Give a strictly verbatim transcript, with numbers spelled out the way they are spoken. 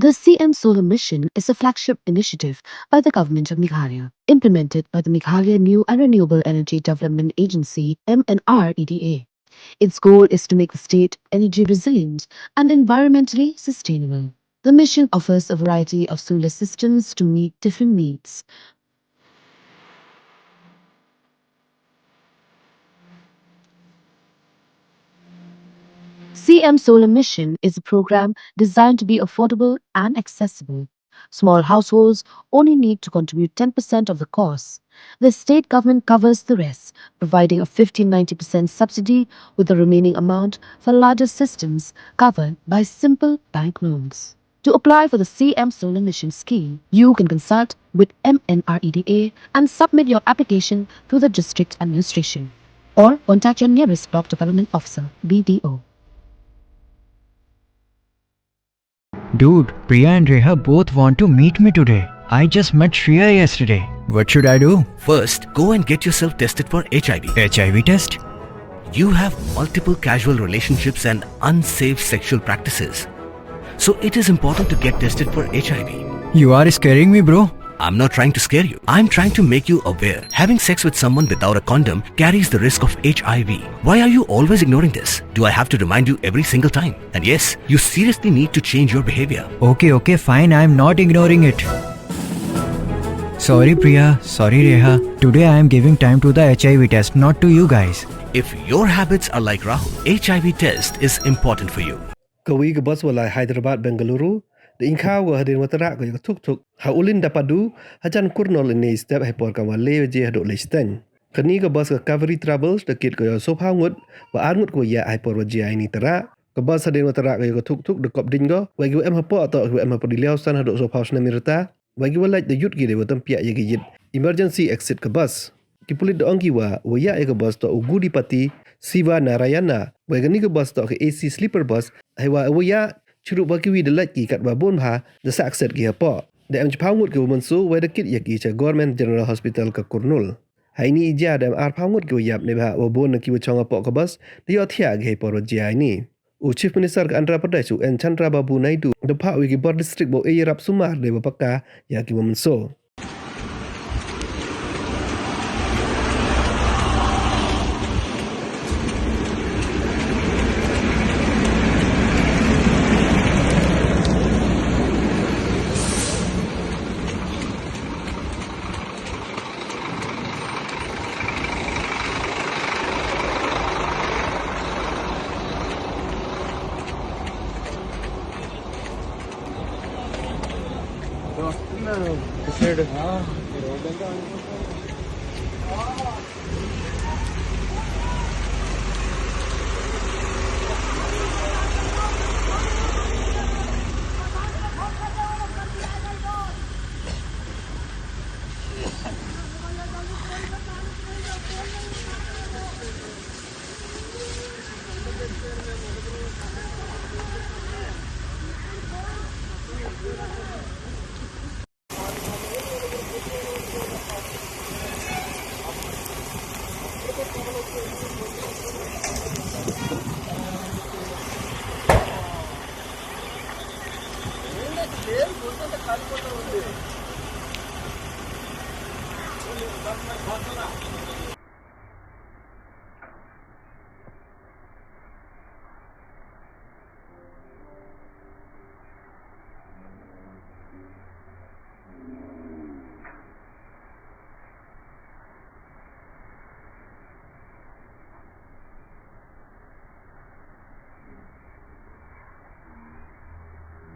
The C M Solar Mission is a flagship initiative by the Government of Meghalaya, implemented by the Meghalaya New and Renewable Energy Development Agency, M N R E D A. Its goal is to make the state energy resilient and environmentally sustainable. The mission offers a variety of solar systems to meet different needs. C M Solar Mission is a program designed to be affordable and accessible. Small households only need to contribute ten percent of the cost. The state government covers the rest, providing a fifty ninety percent subsidy, with the remaining amount for larger systems covered by simple bank loans. To apply for the C M Solar Mission scheme, you can consult with M N R E D A and submit your application through the district administration, or contact your nearest block development officer, B D O. Dude, Priya and Reha both want to meet me today. I just met Shreya yesterday. What should I do? First, go and get yourself tested for H I V. H I V test? You have multiple casual relationships and unsafe sexual practices. So it is important to get tested for H I V. You are scaring me, bro. I'm not trying to scare you. I'm trying to make you aware. Having sex with someone without a condom carries the risk of H I V. Why are you always ignoring this? Do I have to remind you every single time? And yes, you seriously need to change your behavior. Okay, okay, fine. I'm not ignoring it. Sorry, Priya. Sorry, Reha. Today I am giving time to the H I V test, not to you guys. If your habits are like Rahul, H I V test is important for you. Ka wi ka bus wa lai Hyderabad Bengaluru da ingkhaw ka hadien wa tara ka ya ka thuk thuk ha Ulinda Padu, hajan Kurnool ini step, hei por kam wa le waje haduh le siteng. Kani ka bus ka Kaveri Travels da kit ka ya sophaw ngut, wa ar ngut ka wa yah hei por wa jia ini tara. Ka bus hadien wa tara ka ya ka thuk thuk da kop ding ko, wa ki wa em hapoh toh ki wa em hapyrdi liaw san haduh sophaw snem i rta. Wa ki wa lait da yut ki dei wa tam piah ya ki yit emergency exit ka bus. Ki pulit da ong ki wa, wa yah ya ka bus toh u Gudipati Siva Narayana. Wa kani ka bus toh ka A C sleeper bus. Hei wa, wa yah chirup wa ki wi da lait ki kat wa bun bha da sah exit ki hapoh. Da em chiphaw ngut ki wa mynsaw, wa da kit ya ki cha Government General Hospital ka Kurnool. Hei ini i jia da em arphaw ngut ki wa yap, neibhah wa bun na ki wa chong hapoh ka bus da yoh thiah ki hei por wa jia ini. U Chief Minister ka Andhra Pradesh, u N Chandrababu Naidu, da phah wa ki bor district wow e yarap sumar dei wa paka ya ki wa mynsaw.